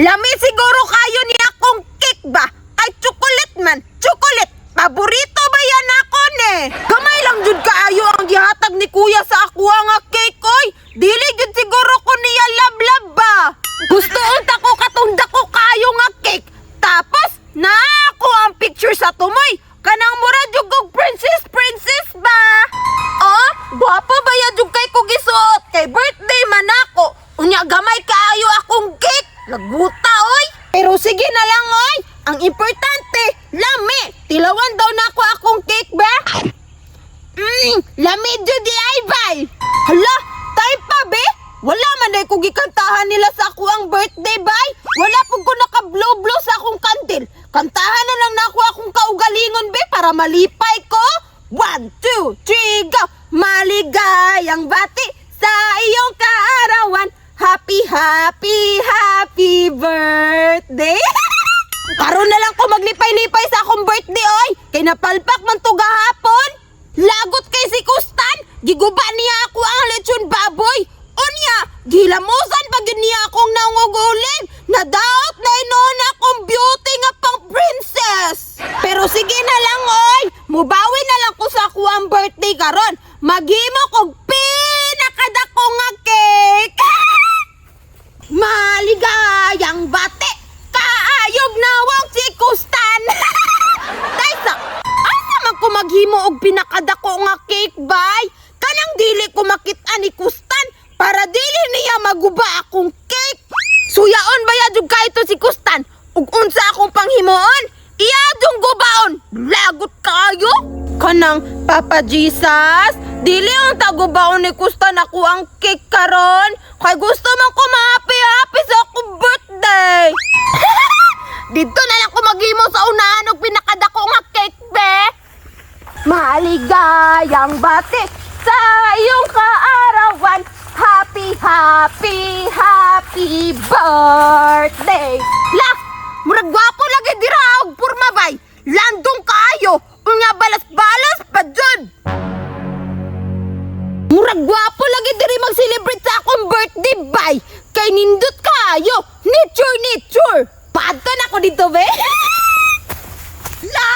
Lami siguro kayo niya akong cake ba? Ay, chocolate man, chocolate. Paborito ba yan ako ne? Gamay lang jud kaayo ang gihatag ni kuya sa akuha nga cake oy. Dili jud siguro ko niya love-love ba? Gusto unta ko katong dako kaayo nga cake. Tapos na ako ang picture sa tumoy. Kanang mura jud og princess princess ba? Oh, gwapo ba ya jud kay ko gisuot kay birthday man ako. Unya gamay kaayo akong cake. Laguta oy. Pero sige na lang oy. Ang importante, lami. Tilawan daw na ako akong cake ba? Lami jud di ay bay. Hala, time pa be. Wala man day ko gikantahan nila sa ako ang birthday bay. Wala pud ko naka-blow-blow sa akong kandil. Kantahan na lang nako akong kaugalingon be para malipay ko. One, two, three, go! Maligayang bati sa iyong kaarawan. Happy, happy, happy birthday! Karon na lang ko maglipay-lipay sa akong birthday oy. Kay napalpak man to gahapon. Lagot kay si Kustan, giguba niya ako ang lechon baboy. Unya, gilamusan pa gyud niya akong naungog uling. Nadaot na inoon akong beauty nga pang princess. Pero sige na lang oy, mubawi na lang ko sa ako ang birthday karon. Maghimo kog pinakadako nga cake. Maligayang bate, kaayog nawong si Kustan. Taysa, asa man ko maghimo og pinakadako nga cake bay? Kanang dili ko makita ni Kustan para dili niya maguba akong cake. Suyaon ba jud kay to si Kustan? Ug unsa akong panghimuon? Iya dung gubaon. Lagot kayo. Kanang Papa Jesus, dili ang tagubaon ni Kustan ako ang cake karon. Kay gusto man ko mahappy-happy sa akong birthday. Dito na lang ko maghimo sa unahan og pinakadako nga cake be. Maligayang bati sa iyong kaarawan. Happy, happy, happy birthday. La, murag gwapo lagi dira og purma bay. Landong kaayo, unya balas-balas pa jud. Murag gwapo lagi diri mag-celebrate sa akong birthday bay. Kay nindot kaayo, nature nature. Paadto na ako dito be. La!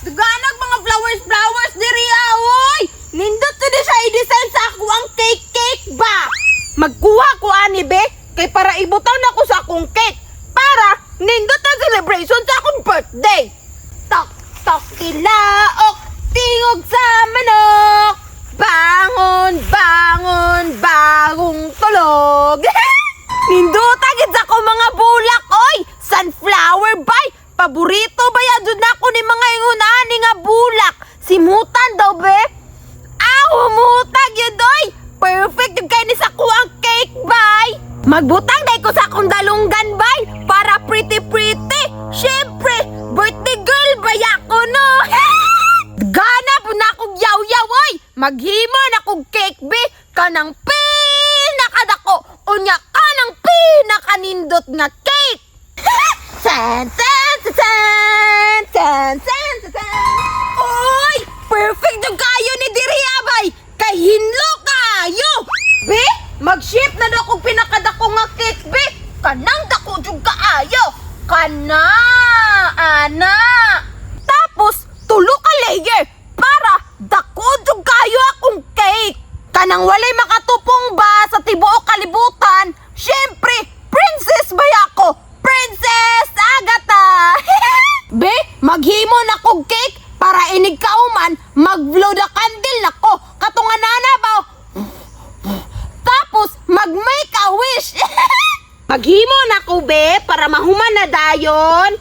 Duganag mga flowers flowers diri ah, oy! Nindot to di siya i-design sa ako ang cake cake ba? Magkuha ko ani be kay para ibutaw na ko sa akong cake para nindot ang celebration sa akong birthday. Tok tok tilaok tingog sa manok. Bangon bangon bagong tulog. Ninduta gid sa akong mga bulak oy. Sunflower bay. Paborito ba ya jud nako ni mga ingon ani nga bulak. Simutan daw be. Aw, humutag yun oy. Perfect yung kay ni sa kuang cake bay. Magbutang day ko sa akong dalunggan bay para pretty pretty. Syempre, birthday girl ba ko no? Gana po na akong yaw-yaw oy. Maghimo na akong cake be kanang pinakadako unya kanang pinakanindot nga cake. Tan tan tan tan tan tan tan. Oy, perfect yung kayo ni diri abay. Kay hinlo kayo. Be, mag-ship na daw kog pinakadako nga cake be. Kanang dako jud kaayo. Kana, ana. Tapos tulo ka layer para dako jud kayo akong cake. Kanang walay makatupong ba sa tibuok kalibutan? Syempre, princess ba ako? Princess Agatha! Be, maghimo na kog cake para inig kauman, mag-blow the candle nako. Katunga nana ba? Tapos, mag-make a wish. Maghimo na ko, be, para mahuman na dayon.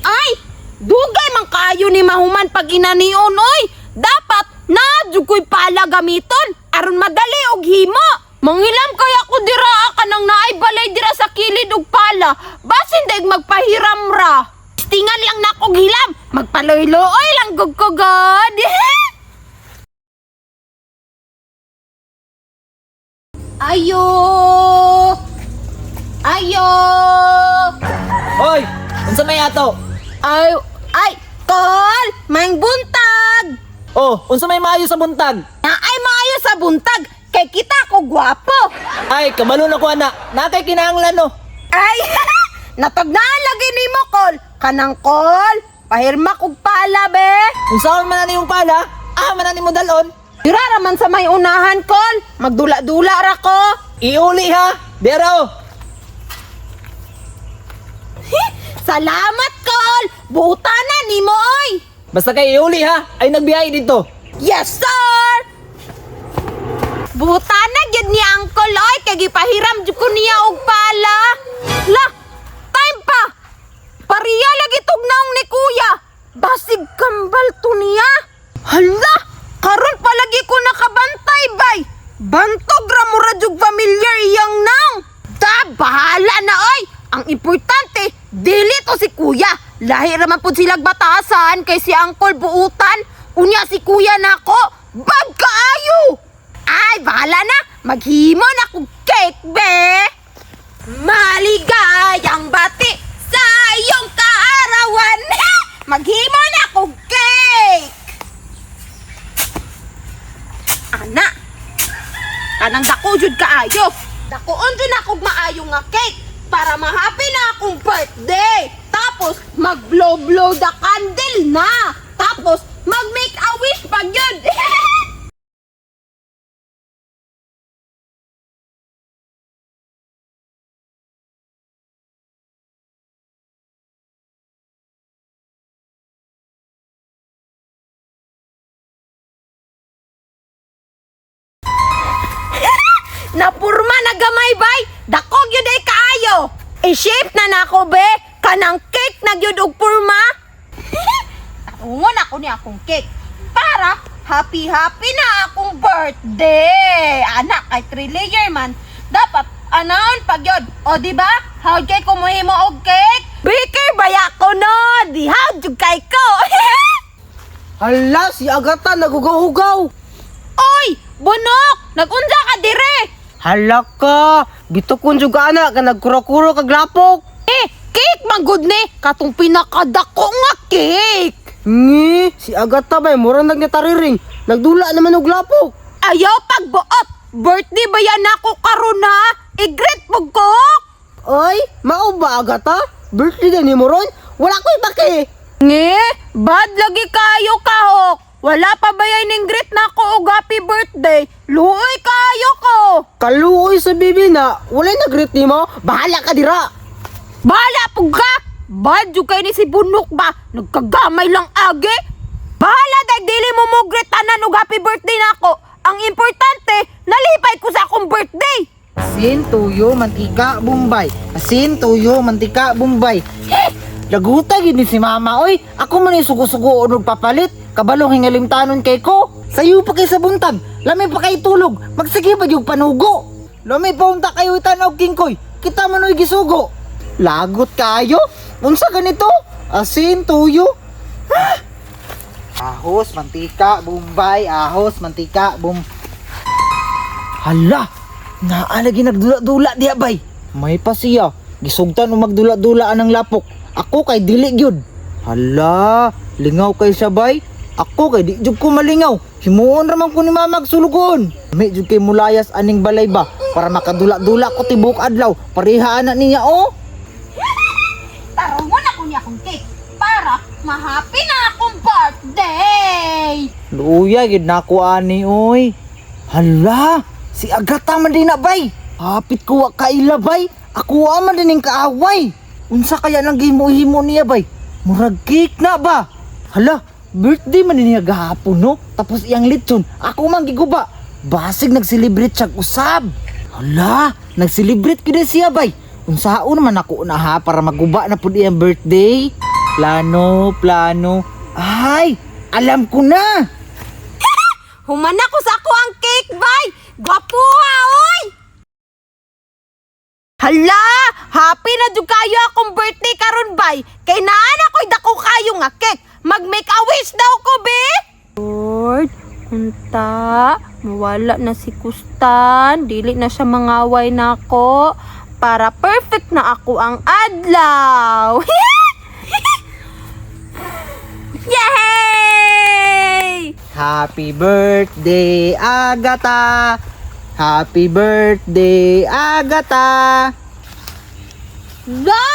Ay, dugay man kayo ni mahuman pag inanion, oy. Dapat, na ko'y pala gamiton, aron madali og himo. Manghilam kaya ko dira kanang naay balay dira sa kilid og pala. Basin daig magpahiram ra. Tingan lang na kog hilam. Magpaloy-looy lang gug ko god. Ayo! Ayo! Hoy, unsa may ato? Ay, ay, kol! May buntag! Oh, unsa may maayo sa buntag? Na ay maayo sa buntag, kay kita ko gwapo. Ay, kabalo na ko ana. Na kay kinahanglan no. Ay, Natagnaan lagi nimo, Kol. Kanang Kol, pahirma kog pala be. Unsa man ani yung pala? Ah, man ani mo dalon? Dira ra man sa may unahan, Kol. Magdula-dula ra ko. Iuli ha. Dira oh. Salamat, Kol. Buta na nimo oy. Basta kay iuli ha. Ay nagbiyahe dito. Yes, sir! Buta na gyud ni Uncle oy kay gipahiram jud ko niya og pala. La, time pa. Pariya lagi tugnaong ni Kuya. Basig kambal to niya. Hala, karon pa lagi ko nakabantay bay. Bantog ra mura jug familiar iyang nang. Ta, bahala na oy. Ang importante, dili to si Kuya. Lahi ra man pud silag batasan kay si Uncle buutan. Unya si Kuya nako, bag kaayo. Ay, bahala na. Maghimo na kog cake, be. Maligayang bati sa iyong kaarawan. Maghimo na kog cake. Ana, kanang dako jud kaayo. Dakoon jud akong maayo nga cake para mahappy na akong birthday. Tapos mag-blow blow the candle na. Tapos mag-make a wish pa gyud. Napurma na gamay bay. Dako gyud ay kaayo. I-shape na nako be. Kanang cake na gyud og purma. Tarungon ako ni akong cake para happy happy na akong birthday. Anak kay three layer man. Dapat anaon pa gyud. O di ba? How kay kumuhimo og cake? Baker baya ko no. Di how jud kay ko. Hala, si Agata nagugaw-hugaw. Oy, bunok! Nagunsa ka dire? Hala ka, bitukon jud ka ana ka nagkuro-kuro kag lapok. Eh, cake man gud ni katong pinakadako nga cake. Ngi, si Agata bay mura nag natariring. Nagdula naman og lapok. Ayaw pagbuot. Birthday ba yan ako karon ha? I-greet mo ko. Oy, mao ba Agata? Birthday din nimo ron? Wala ko'y baki. Nge, bad lagi kayo kahok. Wala pa ba yan ning greet na ako og happy birthday? Luoy kayo ko. Kaluoy sa bibi na, walay nag-greet nimo. Bahala ka dira. Bahala pug ka. Bad jud kay ni si Bunok ba? Nagkagamay lang agi. Bahala dag dili mo mo greet tanan og happy birthday nako. Ang importante, nalipay ko sa akong birthday. Asin, tuyo, mantika, bombay. Asin, tuyo, mantika, bombay. Eh, laguta gid ni si mama oy. Ako man yung sugo-sugo og papalit. Kabalong hingalimtanon kay ko. Sayo pa kay sa buntag. Lami pa kay tulog. Magsige pa yung panugo. Lami pa unta kayo itanaw kingkoy. Kita man oy gisugo. Lagot kayo. Unsa ganito? Asin, tuyo. Ahos, mantika, bombay. Ahos, mantika, bum... Hala! Naalagi nagdula-dula diya bay. May pa siya. Gisugtan o magdula-dula anang lapok. Ako kay dili gyud. Hala, lingaw kay siya bay. Ako kay di jud ko malingaw. Himuon ra man ko ni mama sulugon. May jud kay mulayas aning balay ba para makadula-dula ko tibok adlaw. Pareha ana niya oh. Tarungon ako niya akong cake para mahappy na akong birthday. Luya gid nako ani oy. Hala, si Agata man din na bay. Hapit ko wa kaila bay. Ako wa man din ning kaaway. Unsa kaya nang gihimo-himo niya bay? Murag cake na ba? Hala, birthday man din niya gahapon no. Tapos iyang litson, ako man giguba. Basig nag-celebrate siya usab. Hala, nag-celebrate gyud siya bay. Unsaon man ako na ha para maguba na pud iyang birthday? Plano, plano. Ay, alam ko na. Humana ko sa ako ang cake, bay! Gwapuha, oy! Hala! Happy na jud kayo akong birthday karon bay. Kay naan ako'y dako kayo nga cake. Mag-make a wish daw ko, be! Lord, unta, mawala na si Kustan. Dili na siya mangaway nako. Para perfect na ako ang adlaw. Yay! Happy birthday, Agata. Happy birthday, Agata. La!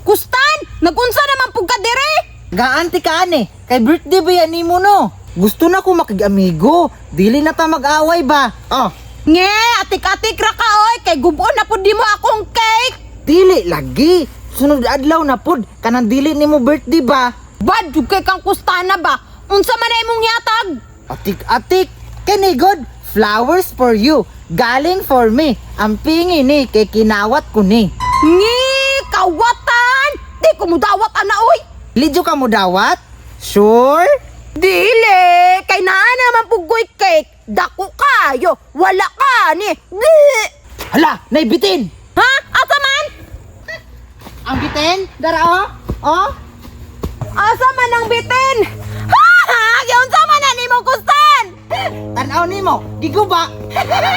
Kustan, nagunsa naman pug ka dire? Gaanti ka ani, kay birthday ba yan nimo no? Gusto na ko makig-amigo. Dili na ta mag-away ba? Oh, Nge, atik-atik ra ka oy, kay gubon na pud nimo akong cake. dili lagi. Sunod adlaw na pud kanang dili nimo birthday ba? Bad jud kay kang kustana ba? Unsa man na imong yatag? Atik-atik. Kini good. Flowers for you. Galing for me. Ang pingi ni kay kinawat ko ni. Nge, kawatan! Di ko mudawat ana oy. Lidyo ka mo dawat? Sure? Dili, kay naa naman pugoy cake. Dako kayo, wala ka ni. Bleh! Hala, naibitin. Ha? Asa man? Ang bitin? Dara oh. Oh? Asa man ang bitin? Ha? Ha? Giunsa man na nimo kustan? Tanaw nimo. Gigo ba? Ha?